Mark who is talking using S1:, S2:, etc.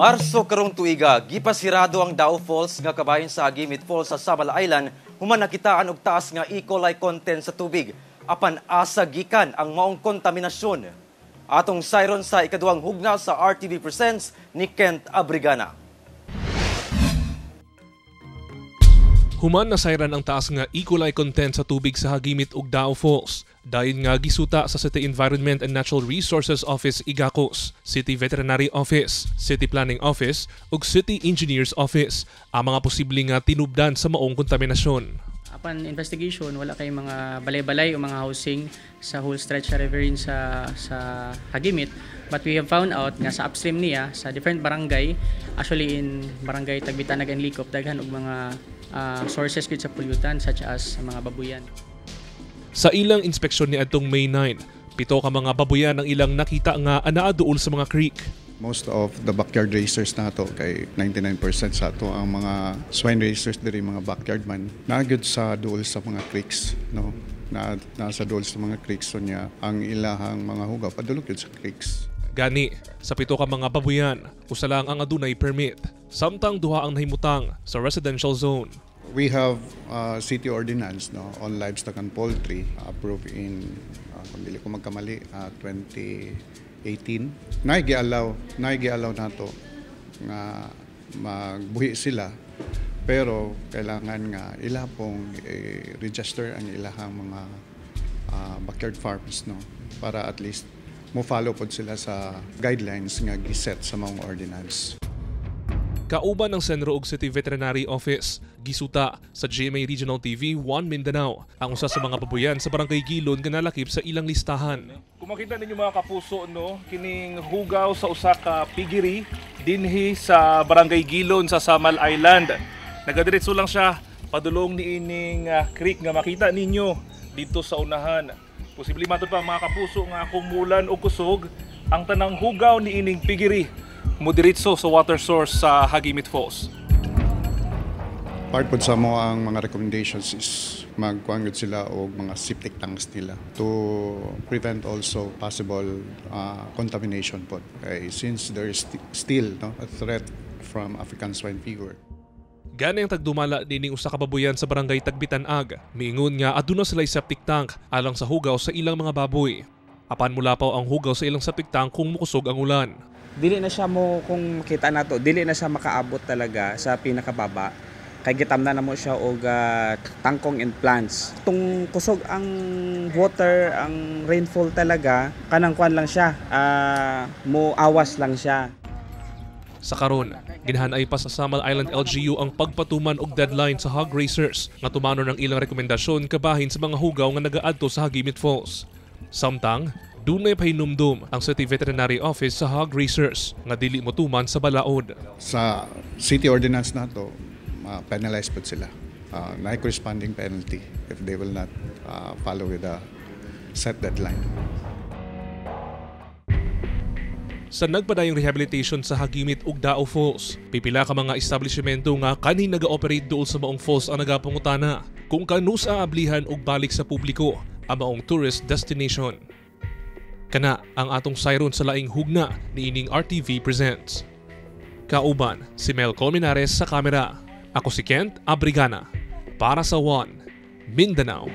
S1: Marso karong tuiga, gipasirado ang Dao Falls nga kabahin sa Hagimit Falls sa Samal Island human nakitaan og taas nga E. coli content sa tubig. Apan asa gikan ang maong kontaminasyon? Atong sayron sa ikaduhang hugna sa RTV Presents ni Kent Abrigana.
S2: Human nasayran ang taas nga E. coli content sa tubig sa Hagimit ug Dao Falls, dayon nga gisuta sa City Environment and Natural Resources Office Igacos, City Veterinary Office, City Planning Office ug City Engineers Office ang mga posible nga tinubdan sa maong kontaminasyon.
S3: Upon investigation, wala kay mga balay-balay o mga housing sa whole stretch sa riverine sa Hagimit. But we have found out nga sa upstream niya, sa different barangay, actually in Barangay Tagbitanag and Likop, daghan og mga sources gid sa pollutant such as mga babuyan.
S2: Sa ilang inspeksyon ni adtong May 9, 7 ka mga babuyan ang ilang nakita nga anaa duol sa mga creek.
S4: Most of the backyard raisers nato, kay 99% sa ato ang mga swine raisers diri mga backyard man, naa gyud sa duol sa mga creeks, no, na nasa duol sa mga creeks, so niya ang ilahang mga hugaw padulong gyud sa creeks.
S2: Gani, sa 7 ka mga babuyan, usa lang ang adunay permit, samtang 2 ang nahimutang sa residential zone.
S4: We have city ordinance, no, on livestock and poultry approved in kung dili ko magkamali, 2018. Naay giallow nato nga magbuhi sila, pero kailangan nga ila pong register ang ilahang mga backyard farms, no, para at least mo follow pod sila sa guidelines nga giset sa mga ordinance.
S2: Kauban ng CENRO ug City Veterinary Office, gisuta sa GMA Regional TV 1 Mindanao ang usa sa mga babuyan sa Barangay Gilon nga nalakip sa ilang listahan.
S5: Kung makita ninyo, mga kapuso, no, kining hugaw sa usa ka piggery dinhi sa Barangay Gilon sa Samal Island. Nagadiretso lang siya padulong niining creek nga makita ninyo dito sa unahan. Posible matud pa, mga kapuso, nga kung mulan og kusog, ang tanang hugaw niining piggery mudiretso sa water source sa Hagimit Falls.
S4: Part pod sa amo ang mga recommendations is magkuan gyud sila og mga septic tanks nila to prevent also possible contamination pod. Kay since there is still, no, a threat from African swine fever.
S2: Gani ang tagdumala nining usa ka babuyan sa Barangay Tagbitanag. Miingon nga aduna sila septic tank alang sa hugaw sa ilang mga baboy. Apan mulapaw ang hugaw sa ilang septic tank kung mukusog ang ulan.
S6: Dili na siya mo, kung makita nato, dili na siya makaabot talaga sa pinakababa kay gitamna na mo siya og tangkong and plants. Tung kusog ang water, ang rainfall talaga, kanang kuan lang siya, mo awas lang siya.
S2: Sa karon, ginahanay pa sa Samal Island LGU ang pagpatuman og deadline sa hog raisers nga tumanon ang ilang rekomendasyon kabahin sa mga hugaw nga nagaadto sa Hagimit Falls. Samtang, dunay pahinumdum ang City Veterinary Office sa hog raisers nga dili motuman sa balaod.
S4: Sa city ordinance nato, penalize pod sila. Naay corresponding penalty if they will not follow with the set deadline.
S2: Sa nagpadayong rehabilitation sa Hagimit ug Dao Falls, pipila ka mga establishmento nga kanhi naga-operate duol sa maong falls ang nagapangutana kung kanusa ablihan og balik sa publiko ang maong tourist destination. Kana ang atong sayron sa laing hugna niining RTV Presents. Kauban si Mel Colmenares sa kamera. Ako si Kent Abrigana para sa One Mindanao.